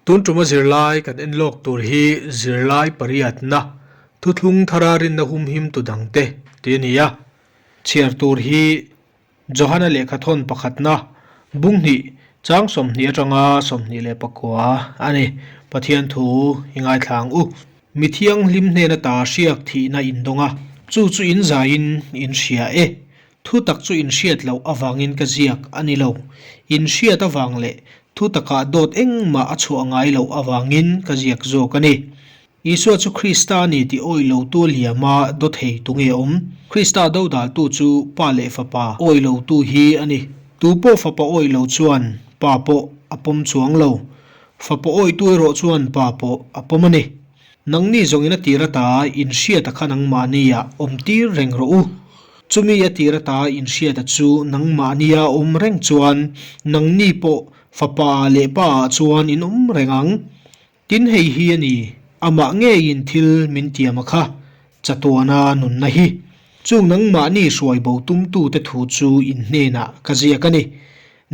Tun tuma zirlai kan en lawk tur hi zirlai pariatna thuthlung thara rinna humhim tu dangte tih a ni a. Chhiar tur hi Johana lehkhathawn pakhatna bung hnih chang 20 atanga 24 a ni. Pathian thu i ngaithla ang u. Mi thianghlim hnen ata hriak thihna in dawng a, chu chu in zaiin in hria e. Thu tak chu in hriat loh avangin ka ziak a ni lo. In hriat avang leh thu takah dawt engmah a chhuah ngai loh avangin ka ziak zawk a ni. Isua chu Krista a ni tih awih lotu a liam a, daw thei tu nge awm? Krista dodaltu chu Pa leh Fapa awih lotu hi a ni. Tu pawh Fapa awih lo chuan Pa pawh a pawm chuang lo. Fapa awihtu erawh chuan Pa pawh a pawm a ni. Nangni zawngin a tir ata in hriata kha nangmahnia awm tir reng rawh u. Chumi a tir ata in hriata chu nangmahnia awm reng chuan nangni pawh Fapa leh Pa ah chuan in awm reng ang. Tin hei hi a ni, amah ngeiin thil min tiam a kha, chatuana nunna hi. Chung nangmahni hruai bo tumtute thu chu in hnenah ka ziak a ni.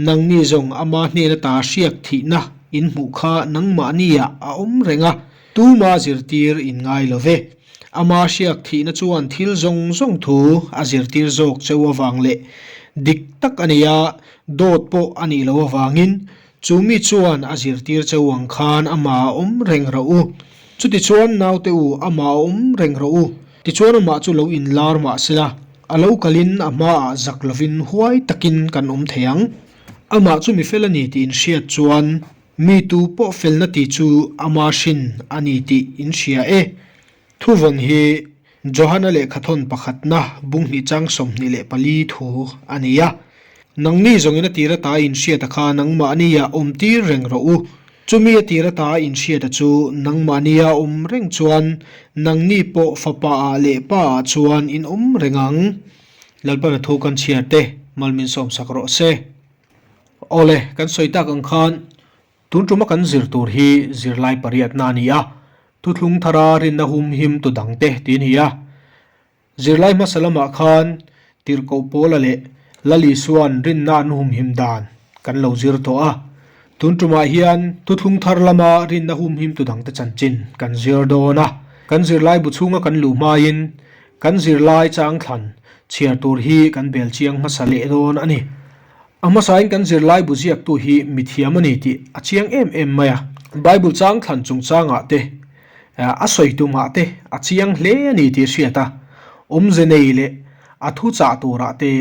Nangni zawng ama hnen ata hriak thihna in hmuh kha nangmahniah a awm reng a, tuma zirtir in ngai lo ve. Ama hriak thihna chuan thil zawng zawng thu a zirtir zawk cheu avang leh dik tak a nei a, dawt pawh a nih loh avangin Chu mi chuan a zirtir cheu ang khan amah a awm reng rawh u. Chutichuan naute u amah a awm reng rawh u. Tichuan amah chu lo inlar mah sela, a lo kalin a hmaah zak lovin huai takin kan awm thei ang. Amah chu mi fel a ni tih inhriat chuan mi tu pawh felna tih chu ama hrin a ni tih inhria e. Thuvawn hi Johana lehkhathawn pakhatna bung hnih chang 24 thu a ni a. Nangni zawngin a tir ata inhriata kha nangmahnia awm tir reng rawh u. Chumi a tir ata inhriata chu nangmahnia awm reng chuan nangni pawh Fapaah leh Paah chuan in awm reng ang. Lalpana thu kan chhiar te malmin sawmsak rawh se. Awle, kan sawi tak ang khan Tun tuma kan zir tur hi zirlai pariatna a ni a, thuthlung thara rinna humhim tu dangte tih a ni a. Zirlai hmasa lamah khan Tirhkoh Paula leh Lal Isua'n rinna an humhim dan kan lo zir tawh a. Tun tumah hian thuthlung thar lama rinna humhim tu dangte chanchin kan zir dawn a. Kan zirlai bu chhunga kan luh hmain kan zirlai changthlan chhiar tur hi kan bel chiang hmasa leh dawn a ni. A hmasain kan zirlai bu ziaktu hi mithiam a ni tih a chiang em em mai a. Bible chang thlan chungchangah te, a sawi tumah te a chiang hle a ni tih hriat a, awmze nei leh a thu chah turah te,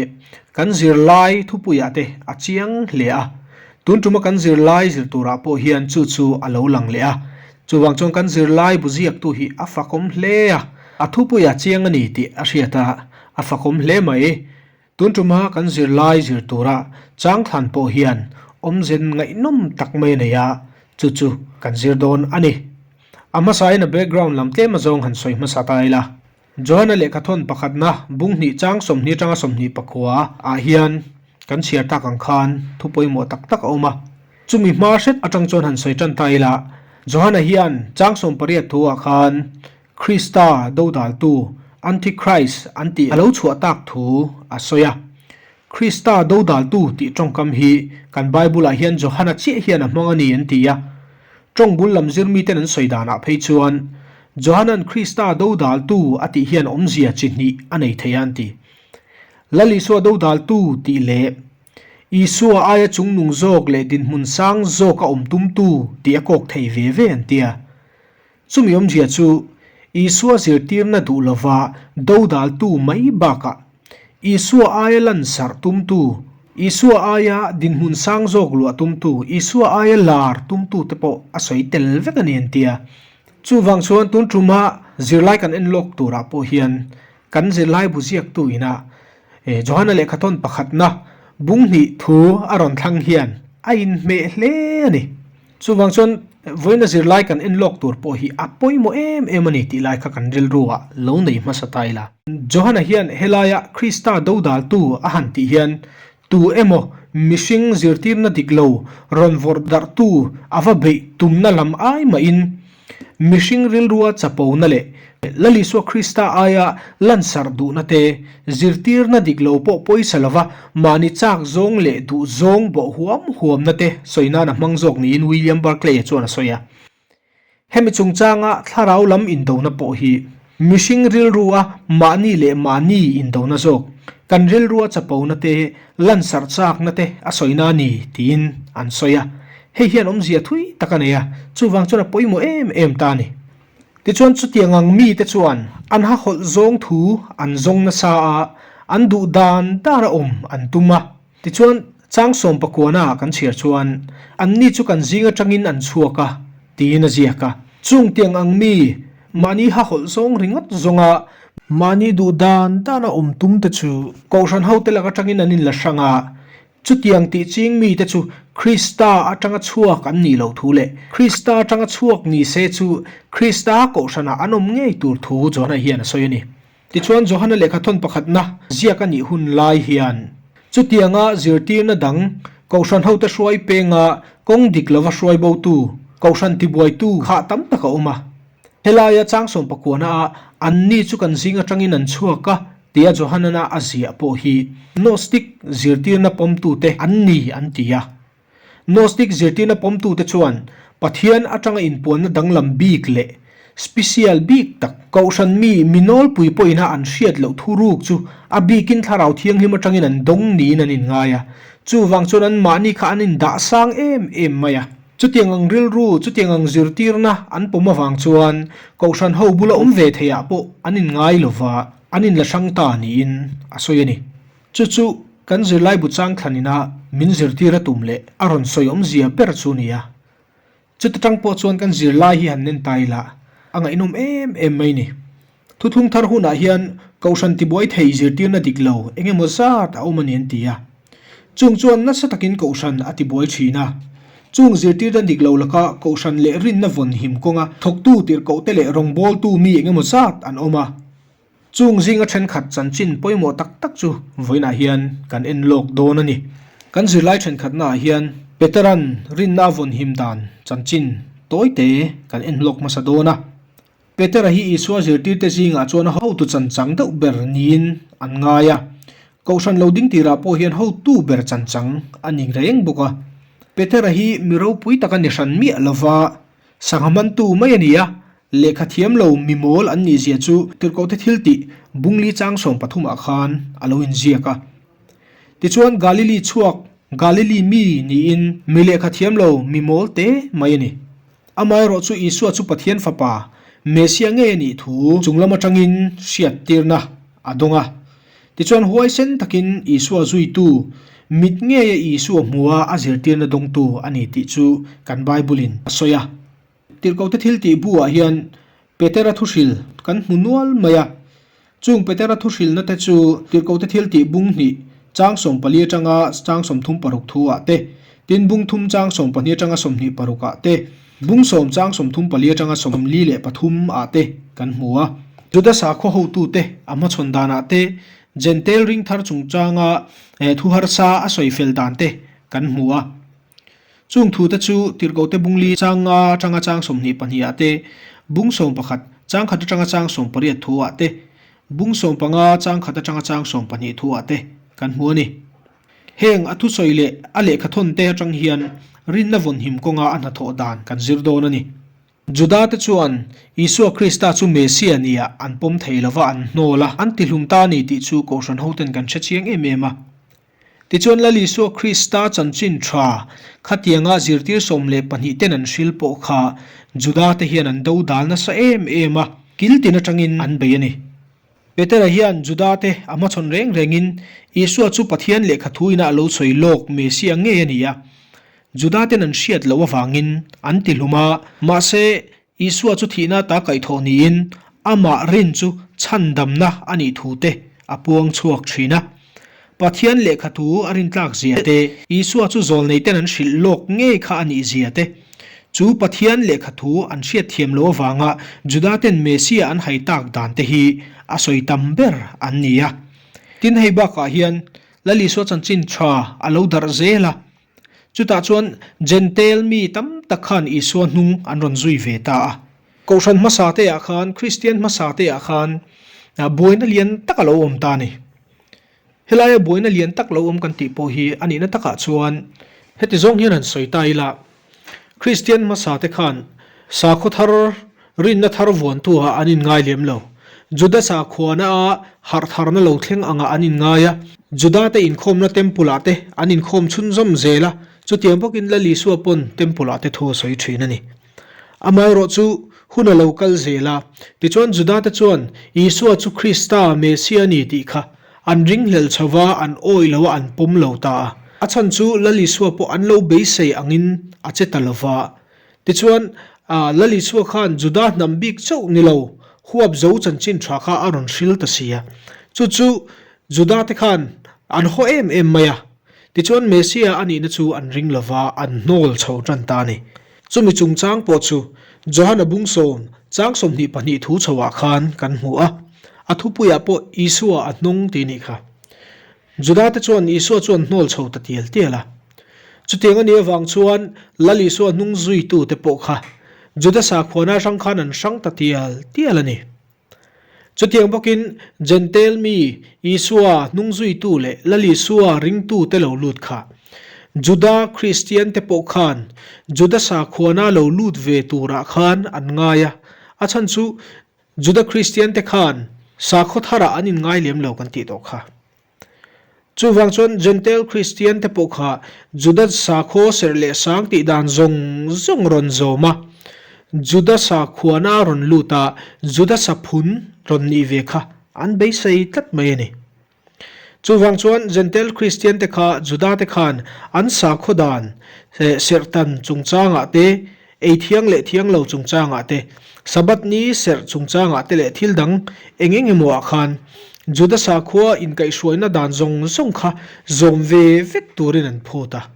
kan zirlai thupuiah te a chiang hle a. Tun tuma kan zirlai zir turah pawh hian chu chu a lo lang leh a. Chuvang chuan kan zirlai bu ziaktu hi a fakawm hle a, a thupui a chiang a ni tih a hriat a, a fakawm hle mai. Tun tuma kan zirlai zir tura changthlan pawh hian awmzen ngaihnawm tak mai a nei a, chu chu kan zir dawn a ni. A hmasain a background lam tlem azawng han sawi hmasa ta ila. Johana lehkhathawn pakhatna bung hnih chang 20 atanga 24 ah hian kan chhiar tak ang khan thu pawimawh tak tak a awm a. Chumi hma hret atang chuan han sawi tan ta ila, Johana hian chang 18 thu ah khan Krista dodaltu, Antichrist, an tih a lo chhuah tak thu a sawi a. Krista dodaltu tih tawngkam hi kan Bible-ah hian Johana chiah hian a hmang a ni an ti a. Tawng bul lam zir miten an sawi danah phei chuan Johana'n Krista dodaltu a tih hian awmzia chi hnih a nei thei a an ti. Lal Isua dodaltu tih leh Isua aia chungnung zawk leh dinhmun sang zawka awm tumtu tih a kawk thei ve ve an ti a. Chumi awmzia chu Isua zirtirna duh lova dodaltu mai bakah Isua aia lansarh tumtu, Isua aia dinhmun sang zawk luah tumtu, Isua aia lar tumtu te pawh a sawi tel vek a ni an ti a. Chuvang chuan tun tuma zirlai kan en lawk turah pawh hian kan zirlai bu ziaktu ina Johana lehkhathawn pakhatna bung hnih thu a rawn thlang hian a inhmeh hle a ni. Chuvang chuan vawiina zirlai kan en lawk tur pawh hi a pawimawh em em a ni tih lai kha kan rilru ah lo nei hmasa ta ila. Johana hian helaia Krista dodaltu a han tih hian tu emaw mihring zirtirna dik lo rawn vawrh darhtu a va beih tumna lam ai mahin. Mihring rilrua chapona leh Lal Isua Krista aia lansarh duhna te, zirtirna dik lo pawh pawisa lova mahni chak zawng leh duh zawng bawh huam huamna te sawi nan a hmang zawk niin William Barclay-a chuan a sawi a. Hemi chungchanga thlarau lam indona pawh hi mihring rilrua mahni leh mahni indona zawk, kan rilrua chapona te, lansarh chakna te a sawina a ni tiin an sawi a. Hei hian awmzia thui tak a nei a, chuvang chuan a pawimawh em em ta a ni. Tichuan chutiang ang mite chuan an hahawlh zawng thu an zawng nasa a, an duh dan dan a awm an tum a. Tichuan chang sawm pakuana kan chhiar chuan anni chu kan zing atangin an chhuak a tiin a ziak a. Chung tiang ang mi mahni hahawlh zawng ringawt zawnga mahni duh dan dan a awm tum te chu kohhran hote lak atangin an inla hrang a, Chutiang tih ching mite chu Krista atanga chhuak an nih loh thu leh Krista atanga chhuak ni se chu Krista kohhranah an awm ngei tur thu Johana hian a sawi a ni. Tichuan Johana lehkhathawn pakhatna ziak a nih hun lai hian chutianga zirtirna dang kohhran hote hruai penga kawng dik lova hruai botu kohhran tibuaitu khah tam tak a awm a. Helaia changsawm pakuana ah anni chu kan zing atangin an chhuak a tia Johanana a ziah pawh hi Gnostic zirtirna pawmtute an ni an ti a. Gnostic zirtirna pawmtute chuan Pathian atanga inpuanna danglam bik leh special bik tak kohhran mi mi nawlpui pawhina an hriat loh thuruk chu a bikin Thlarau Thianghlim atangin an dawng niin an inngai a, chuvang chuan anmahni kha an indah sang em em mai a. Chutiang ang rilru, chutiang ang zirtirna an pawm avang chuan Kohhran ho bula awm ve theiah pawh an inngai lova, an inla hrang ta niin a sawi a ni. Chu chu kan zirlai bu chang thlanina min zirtir a tum leh a rawn sawi awmzia ber chu ni a. Chuta tang pawh chuan kan zirlai hi han nen ta ila a ngaihnawm em em mai ni. Thuthlung thar hunah hian Kohhran tibuai thei zirtirna dik lo eng emaw zat a awm a ni an ti a. Chung chuan nasa takin Kohhran a tibuai thin a. Chung zirtirna dik lo laka Kohhran leh rinna vawn him kawnga thawktu tirhkohte leh rawngbawltu mi eng emaw zat an awm a. Chung zinga thenkhat chanchin pawimawh tak tak chu vawiinah hian kan en lawk dawn a ni. Kan zirlai thenkhatnaah hian Petera'n rinna a vawn him dan chanchin tawite kan en lawk hmasa dawn a. Petera hi Isua zirtirte zingah chuan a hotu chanchang deuh ber niin an ngai a. Kohhran lo ding tirah pawh hian hotu ber chanchang a ni reng bawk a. Petera hi mi ropui tak a ni hran miah lova, sangha mantu mai a ni a, lehkha thiam lo mi mawl an nih zia chu Tirhkohte thiltih bungli chang sawmpathumah khan a lo inziak a. Tichuan Galili chhuak Galili mi niin mi lehkha thiam lo mi mawl te mai a ni. Amaherawh chu Isua chu Pathian Fapa, Messia ngei a nih thu chung lam atangin hriattirna a dawng a. Tichuan huaisen takin Isua zuitu, mit ngeia Isua hmua a zirtirna dawngtu a ni tih chu kan Bible-in a sawi a. Tirhkohte thiltih bu-ah hian Petera thuhril kan hmu nual mai a. Chung Petera thuhrilna te chu Tirhkohte thiltih bung hnih chang 14 atanga chang 36 thu ah te, tin bung thum chang 12 atanga 26 ah te, bung sawm chang 34 atanga 43 ah te kan hmu a. Juda sakhaw hotute a hmachhawn danah te, Jentail ringthar chungchanga thu harsa a sawi fel dan te kan hmu a. Chung thute chu Tirhkohte bungli chang nga atanga chang 22 ah te, bung 11 chang khat atanga chang 18 thu ah te, bung 15 chang khat atanga chang 12 thu ah te kan hmu a ni. Heng a thusawi leh a lehkhathawn te atang hian rinna vawnhim kawnga a hnathawh dan kan zir dawn a ni. Juda te chuan Isua Krista chu Messia nia an pawm thei lova an hnawl a, an tihlum ta a ni tih chu Kohhran hoten kan hre chiang em em a. Tichuan Lal Isua Krista chanchin tha khatianga zirtir 12 ten an hril pawh kha Juda te hian an do dal nasa em em a, kil tin atangin an bei a ni. Petera hian Juda te a hmachhawn reng rengin Isua chu Pathian lehkha thu ina a lo sawi lawk Messia ngei a ni a. Juda ten an hriat loh avangin an ti hlum a, mahse Isua chu thihna ta kaihthawh niin amah rin chu chhandamna a nih thu te a puang chhuak thin a. Pathian lehkha thu a rintlak zia te, Isua chu zawlnei ten an hrilh lawk ngei kha a nih zia te, chu Pathian lehkha thu an hriatthiam loh avanga Juda ten Messia an hai tak dan te hi a sawi tam ber an ni a. Tin hei bakah hian Lal Isua chanchin tha a lo darh zel a. Chutah chuan Jentail mi tam tak khan Isua hnung an rawn zui ve ta a. Kohhran hmasa te ah khan, Kristian hmasa te ah khan buaina lian tak a lo awm ta a ni. Helaia buaina lian tak lo awm kan tih pawh hi a nihna takah chuan heti zawng hian han sawi ta ila, Kristian hmasa te khan sakhaw thar rinna thar vuantu ah an inngai lem lo. Juda sakhuana a harh tharna lo thleng angah an inngai a, Juda te inkhawmna temple ah te an inkhawm chhunzawm zel a, chutiang bawkin Lal Isua pawn temple ah te thu a sawi thin a ni. Amaherawh chu hun a lo kal zel a, tichuan Judate chuan Isua chu Krista, Messia a ni tih kha an ringhlel chho va, an awih lo a, an pawm lo ta a. A chhan chu Lal Isua pawh an lo beisei angin a che ta lo va. Tichuan, Lal Isua khan Juda hnam bik chauh ni lo, huap zo chanchin tha kha a rawn hril ta si a. Chu chu Judate khan an haw em em mai a. Tichuan Messia a nihna chu an ring lo va, an hnawl chho tan ta a ni. Chumi chungchang pawh chu Johana Bungsawm chang 22 thu chhoah khan kan hmu a, a thupuiah pawh Isua a hnung tih nih kha. Judate chuan Isua chu an hnawl chho ta tial tial a. Chutiang a nih avang chuan Lal Isua hnung zuitute pawh kha Juda sakhuana hrang khan an hrang ta tial tial a ni. Chutiang bawkin Jentail mi Isua hnungzuitu leh Lal Isua ringtute lo lut kha. Juda Kristiante pawh khan Juda sakhuana lo lut ve turah khan an ngai a, a chhan chu Juda Kristiante khan sakhaw tharah an inngai lem lo kan tih tawh kha. Chuvang chuan Jentail Kristiante pawh kha Juda sakhaw serh leh sang tih dan zawng zawng rawn zawm a, Juda sakhuana rawn lut a, Juda saphun rawn nih ve kha an beisei tlat mai a ni. Chuvang chuan Jentail Kristiante kha Judate khan an sakhaw dan serhtan chungchangah te, Ei thiang leh thiang lo chungchangah te, Sabbath ni serh chungchangah te leh thil dang eng eng emaw ah khan Juda sakhua inkaihhruaina dan zawng zawng kha zawm ve vek turin an phut a.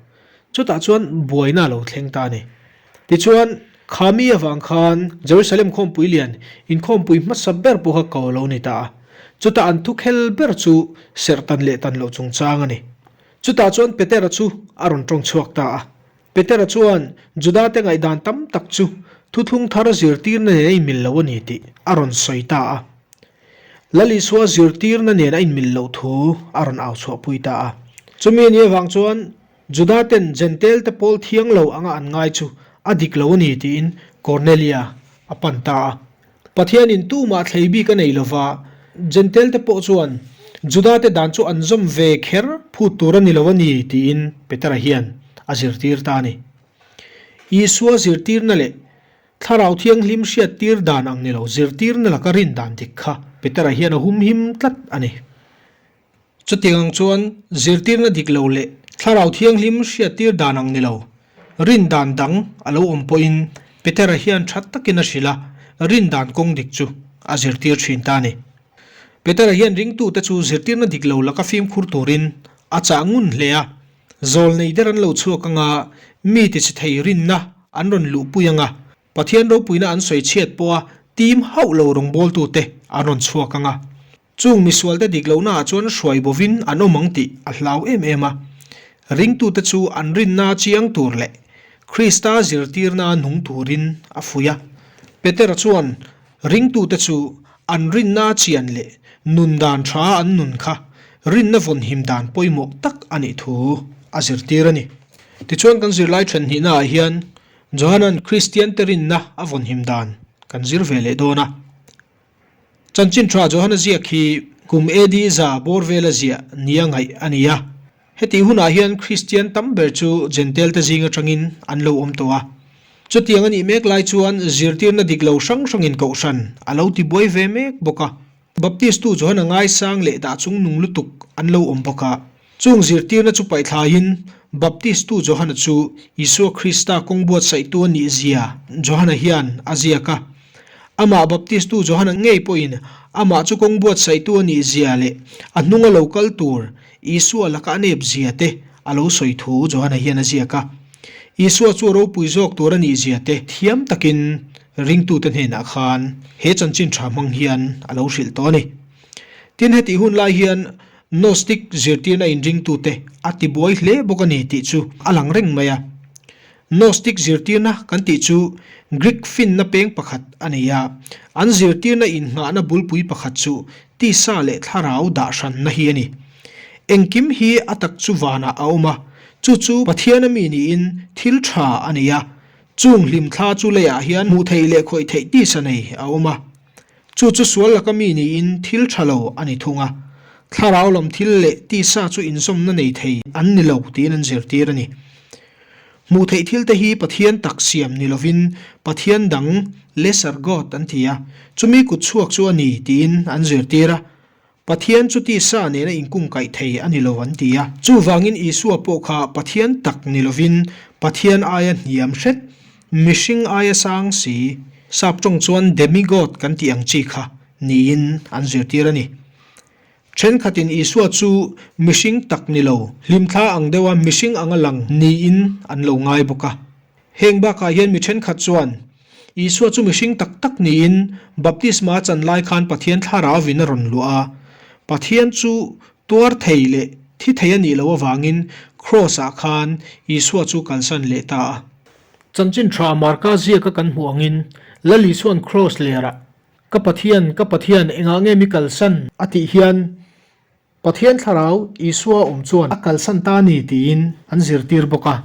Chutah chuan buaina a lo thleng ta a ni. Tichuan, kha mi avang khan Jerusalem khawmpui lian inkhawmpui hmasa ber pawh kha ko a lo ni ta a. Chutah an thukhel ber chu serh tan leh tan loh chungchang a ni. Chutah chuan Petera chu a rawn tawng chhuak ta a. Petera chuan Judate ngaihdan tam tak chu thuthlung thar zirtirna nen a inmil lo a ni tih a rawn sawi ta a. Lal Isua zirtirna nen a inmil loh thu a rawn au chhuahpui ta a. Chumi a nih avang chuan Judaten Jentail-te pawl thiang lo anga an ngai chu a dik lo a ni tiin Kornelia a pan ta a. Pathianin tumah thlei bik a nei lo va, Jentail-te pawh chuan Judate dan chu an zawm ve kher phut tur a ni lo a ni tiin Petera hian a zirtir ta a ni. Isua zirtirna leh Thlarau Thianghlim hriattir dan ang ni lo zirtirna laka rin dan dik kha Petera hian a humhim tlat a ni. Chutiang ang chuan zirtirna dik lo leh Thlarau Thianghlim hriattir dan ang ni lo, rin dan dang a lo awm pawhin Petera hian tha takin a hrilh a, rin dan kawng dik chu a zirtir thin ta a ni. Petera hian ringtute chu zirtirna dik lo laka fimkhur turin a chah ngun hle a, zawlnei der an lo chhuak anga mi tichhe thei rinna an rawn luhpui anga Pathian ropuina an sawi chhiat pawha tim hauh lo rawngbawltute an rawn chhuak anga. Chung misualte dik lohnaah chuan hruai bovin an awm ang tih a hlau em em a. Ringtute chu an rinna chiang tur leh Krista zirtirna nung turin a fuih a. Petera chuan ringtute chu an rinna chian leh nun dan tha an nun kha rinna vawnhim dan pawimawh tak a nih thu a zirtir a ni. Tichuan kan zirlai then hnihnaah hian Johana'n Kristiante rinna a vawnhim dan kan zir ve leh dawn a. Chanchin tha Johana ziak hi kum AD za bawr vela ziah nia ngaih a ni a. Hetih hunah hian Kristian tam ber chu Jentail te zing atangin an lo awm tawh a. Chutiang a nih mek lai chuan zirtirna dik lo hrang hrangin kohhran a lo tibuai ve mek bawk a. Baptistu Johana ngaisang leh dah chung nung lutuk an lo awm bawk a. Chung zirtirna chu paihthlaiin Baptistu Johana chu Isua Krista kawng buatsaihtu a nih zia Johana hian a ziak a. Amah Baptistu Johana ngei pawhin amah chu kawng buatsaihtu a nih zia leh a hnunga lo kal tur Isua laka a nep zia te a lo sawi thu Johana hian a ziak a. Isua chu a ropui zawk tur a nih zia te thiam takin ringtute hnenah khan he chanchin tha hmang hian a lo hrilh tawh a ni. Tin, hetih hun lai hian Gnostic zirtirna inringtute a tibuai hle bawk a ni tih chu a lang reng mai a. Gnostic zirtirna kan tih chu Greek finna peng pakhat a ni a, an zirtirna innghahna bulpui pakhat chu tisa leh thlarau dah hranna hi a ni. Engkim hi a tak chu vanah a awm a, chu chu Pathiana mi niin thil tha a ni a, chung hlimthla chu leiah hian hmuh theih leh khawih theih tisa nei a awm a. Chu chu sual laka mi niin thil tha lo a ni thung a, thlarau lam thil leh tisa chu inzawmna nei thei an ni lo tiin an zirtir a ni. Hmuh theih thil te hi Pathian tak siam ni lovin Pathian dang, lesser god, an ti a, chumi kut chhuak chu a ni tiin an zirtir a. Pathian chu tisa nena inkungkaih thei a ni lo an ti a. Chuvangin Isua pawh kha Pathian tak ni lovin Pathian aia hniam hret, mihring aia sang si, sap tawng chuan demigod kan tih ang chi kha niin an zirtir a ni. Thenkhatin Isua chu mihring tak ni lo, hlimthla ang deuha mihring anga lang niin an lo ngai bawk a. Heng bakah hian mi thenkhat chuan Isua chu mihring tak tak niin baptisma a chan lai khan Pathian thlarauvin a rawn luah a. Pathian chu tuar thei leh thi thei a nih loh avangin Kraws-ah khan Isua chu kalsan leh ta a. Chanchin tha Marka ziaka kan hmuh angin Lal Isua'n Kraws lerah, Ka Pathian, ka Pathian, engah nge mi kalsan? a tih hian Pathian Thlarau Isua awm chuan a kalsan ta a ni tiin an zirtir bawk a.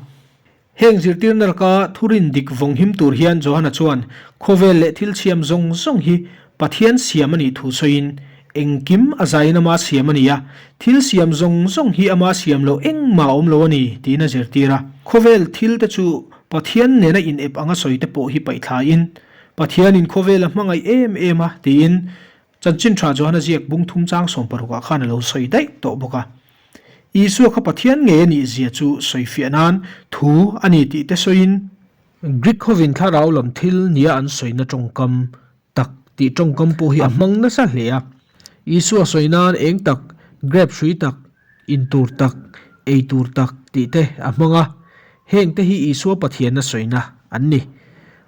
Heng zirtirna laka thurin dik vawng him tur hian Johana chuan khawvel leh thil chhiam zawng zawng hi Pathian siam a nih thu sawiin, Engkim a zaiin ama siam a ni a, thil siam zawng zawng hi ama siam loh engmah a awm lo a ni tiin a zirtir a. Khawvel thil te chu Pathian nena inep anga sawi te pawh hi paihthlain, Pathianin khawvel a hmangaih em em a tiin Chanchin tha Johana ziak bung thum chang 16 ah khan a lo sawi daih tawh bawk a. Isua kha Pathian ngei a nih zia chu sawi fiah nan thu a ni tih te sawiin, Greek hovin thlarau lam thil nia an sawina tawngkam tak tih tawngkam pawh hi a hmang nasa hle a. Isua sawi nan eng tak, grape hrui tak, in tur tak, ei tur tak tih te a hmang a. Heng te hi Isua Pathianna sawina an ni.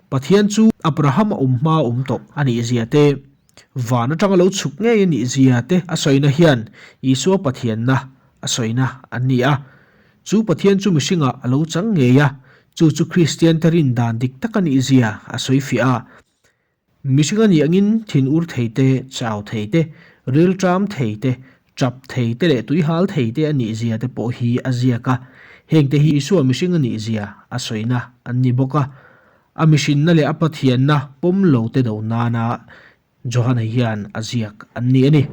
Pathian chu Abraham a awm hma awm tawh a nih zia te, van atanga lo chhuk ngei a nih zia te a sawina hian Isua Pathianna a sawina an ni a. Chu Pathian chu mihringah a lo chang ngei a, chu chu Kristiante rin dan dik tak a nih zia a sawi fiah a. Mihring a nih angin thin ur thei te, chau thei te, rilṭam thei te, ṭap thei te leh tuihal thei te a nih zia te pawh hi a ziak a. Heng te hi Isua mihring a nih zia a sawina an ni bawk a. A mihrinna leh a Pathianna pawm lo te do nana Johana hian a ziak an ni a ni.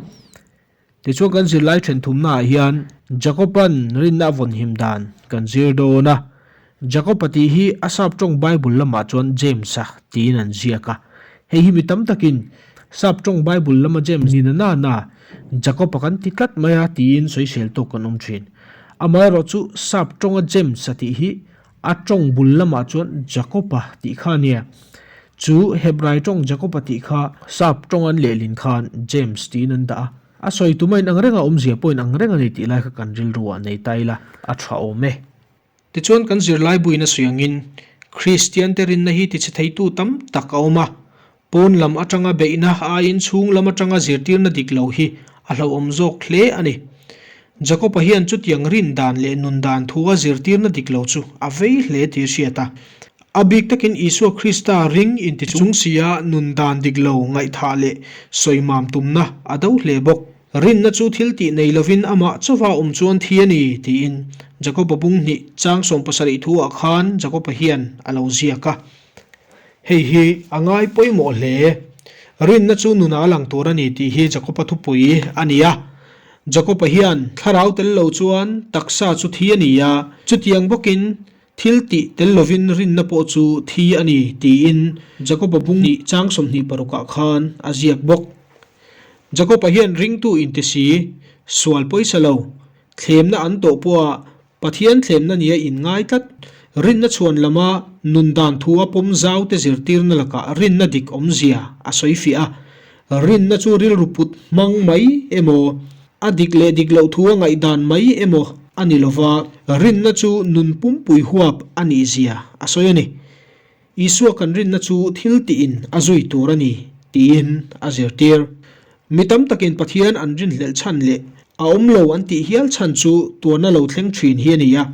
Tichuan kan zirlai thenthumnaah hian Jakoba'n rinna a vawnhim dan kan zir dawn a. Jakoba tih hi a sap tawng Bible lamah chuan James-a tiin an ziak a. Hei hi mi tam takin sap tawng Bible lama James ni na na na Jakoba kan ti tlat mai a tiin sawisel tawk kan awm thin. Amaherawh chu sap tawnga James-a tih hi A tawng bul lamah chuan Jakoba tih kha a nia. Chu Hebrai tawng Jakoba tih kha Sap tawng an lehlin khan James tiin an dah a. A sawi tuma in ang renga awmzia pawh in ang reng a ni tih lai kha kan rilru ah nei ta ila a tha awm e. Tichuan kan zirlai buin a sawi angin Kristian te rinna hi tichhe theitu tam tak a awm a. Pawn lam atanga beihna aiin chhung lam atanga zirtirna dik lo hi a hlauhawm zawk hle a ni. Jakob-a hian chutiang rin dan leh nun dan thua zirtirna dik lo chu a vei hle tih a hriat a. A bik takin Isua Krista ring inti chung sia nun dan dik lo ngaihthah leh sawimam tumna a do hle bawk. Rinna chu thil tih nei lovin amah chauva awm chuan thi a ni, tiin Jakob-a bung hnih chang 17 thuah khan Jakob-a hian a lo ziak a. Hei hi a ngai pawimawh hle. Rinna chu nunah a lang tur a ni tih hi Jakob-a thupui a ni a. Jakob-a hian thlarau tel lo chuan taksa chu thi a ni a, chutiang bawkin thil tih tel lovin rinna pawh chu thi a ni tiin Jakob-a bung hnih chang 20 parukah khan a ziak bawk. Jakob-a hian ringtu inti si, sual pawisa lo, thlemna an tawh pawha Pathian thlemna nia inngai tlat, rinna chhuan lama nun dan thu a pawm zaute zirtirna lakah rinna dik awmzia a sawi fiah a. Rinna chu rilru put hmang mai emaw, a dik leh dik loh thu a ngaihdan mai emaw a ni lova, rinna chu nun pumpui huap a nihzia a sawi a ni. Isua kan rinna chu thil tiin a zui tur a ni, tiin a zirtir. Mi tam takin Pathian an rinhlelh chhan leh a awm lo an tih hial chhan chu tuarna lo thleng thin hi a ni a.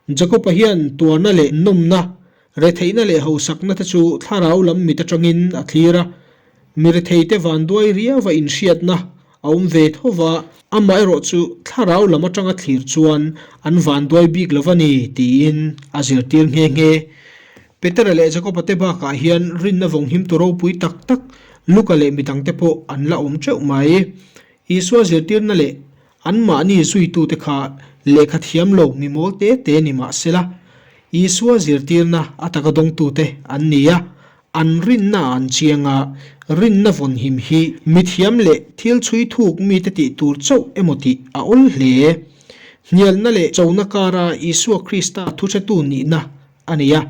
Jakob-a hian tuarna leh nawmna, retheihna leh hausakna te chu thlarau lam mit atangin a thlir a, mi retheite vanduai riauva inhriatna a awm ve tho va, amaherawh chu thlarau lam atanga thlir chuan an vanduai bik lo va ni tiin a zirtir nghe nghe. Petera leh Jakob-a te bakah hian rinna vawnghimtu ropui tak tak Luka leh midangte pawh an la awm teuh mai. Isua zirtirna leh anmahni zuitute kha lehkha thiam lo mi mawl te te ni mah sela, Isua zirtirna a taka dawngtute an ni a, an rinna ah an chiang a, rinna vawnhim hi mithiam leh thil chhui thuk mite tih tur chauh emaw tih a awl hle. Hnialna leh chona kara Isua Krista thuhretu nihna a ni a.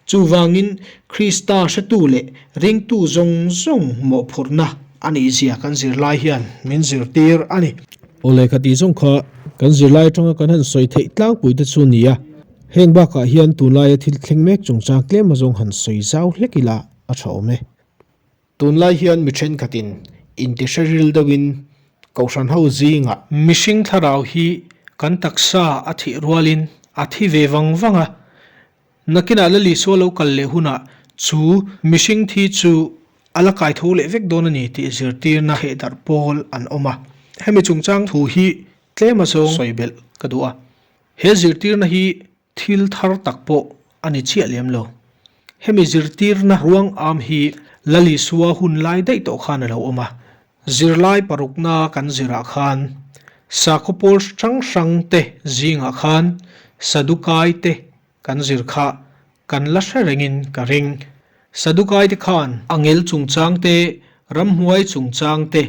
Chuvangin Krista hretu leh ringtu zawng zawng mawhphurhna a nihzia kan zirlai hian min zirtir a ni. Aw lehkha tih zawng kha kan zirlai atanga kan han sawi theih tlangpui te chu ni a. Heng bakah hian tunlaia thil thleng mek chungchang tlem azawng han sawi zau hlek ila a tha awm e. Tunlai hian mi thenkhatin intihre ril deuhin kohhran ho zingah. Mihring thlarau hi kan taksa a thih rualin a thi ve vang vang a, nakinah Lal Isua lo kal leh hunah chu mihring thi chu a la kai tho leh vek dawn a ni tih zirtirna hehdarh pawl an awm a. Hemi chungchang thu hi tlem azawng sawi belh ka duh a. He zirtirna hi Thil thar tak pawh a ni chiah lem lo. Hemi zirtirna ruang am hi Lal Isua hun lai daih tawh khan a lo awm a. Zirlai parukna kan zirah khan sakhaw pawl hrang hrang te zingah khan Sadukai te kan zir kha kan la hre rengin ka ring. Sadukai te khan angel chungchang te, ramhnuai chungchang te,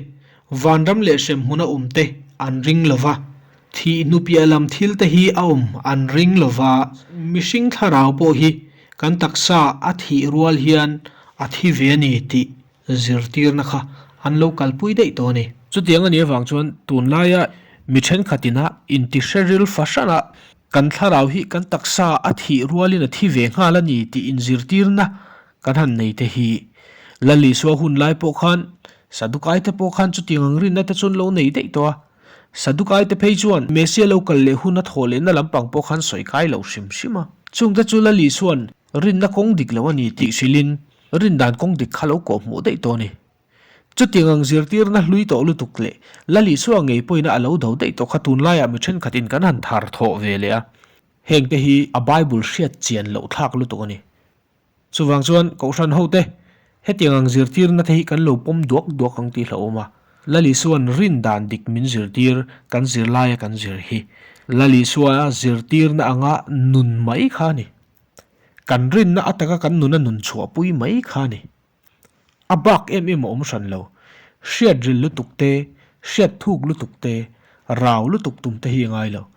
vanram leh hremhmun a awm te an ring lo va, thih hnupiah lam thil te hi a awm an ring lo va, mihring thlarau pawh hi kan taksa a thih rual hian a thi ve a ni tih zirtirna kha an lo kalpui daih tawh a ni. Chutiang a nih avang chuan tunlaia mi thenkhatin a intihre ril fahran a, Kan thlarau hi kan taksa a thih rualin a thi ve nghal a ni tih inzirtirna kan han nei te hi. Lal Isua hun lai pawh khan Sadukai te pawh khan chutiang ang rinna te chuan lo nei daih tawh a. Sadukai te phei chuan Mesia lo kal leh hun a thawh lehna lampang pawh khan sawi kai lo hrim hrim a. Chungte chu Lal Isua'n rinna kawng dik lo a ni tih hrilhin rindan kawng dik kha lo kawhhmuh daih tawh a ni. Chutiang ang zirtirna hlui tawh lutuk leh Lal Isua ngei pawhin a lo do daih tawh kha tunlaiah mi thenkhatin kan han thar thawh ve leh a, hengte hi a Bible hriat chian loh thlak lutuk a ni. Chuvang chuan Kohhran hote hetiang ang zirtirna te hi kan lo pawm duak duak ang tih hlauhawm a, Lal Isua'n rin dan dik min zirtir kan zirlaia kan zir hi Lal Isua zirtirna anga nun mai kha a ni. Kan rinna ataka kan nuna nun chhuahpui mai kha a ni. A bak em em a awm hran lo. Hriat ril lutuk te, hriat thuk lutuk te, rau lutuk tum te hi a ngai lo.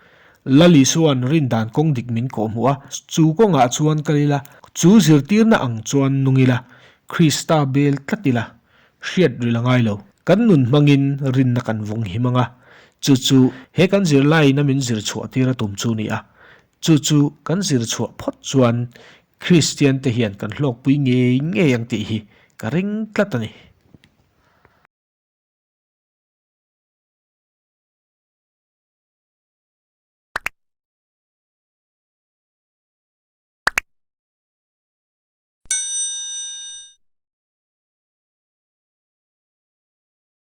Lal Isua'n rin dan kawng dik min kawhhmuh a, chu kawngah chuan kal ila, chu zirtirna ang chuan nung ila, Krista bel tlat ila, hriat ril a ngai lo. Kan nun hmangin rinna kan vawng him ang a, chu chu he kan zirlaiin a min zir chhuah tir a tum chu ni a, Chu chu kan zir chhuah phawt chuan Kristian te hian kan hlawkpui ngei ngei ang tih hi ka ring tlat a ni.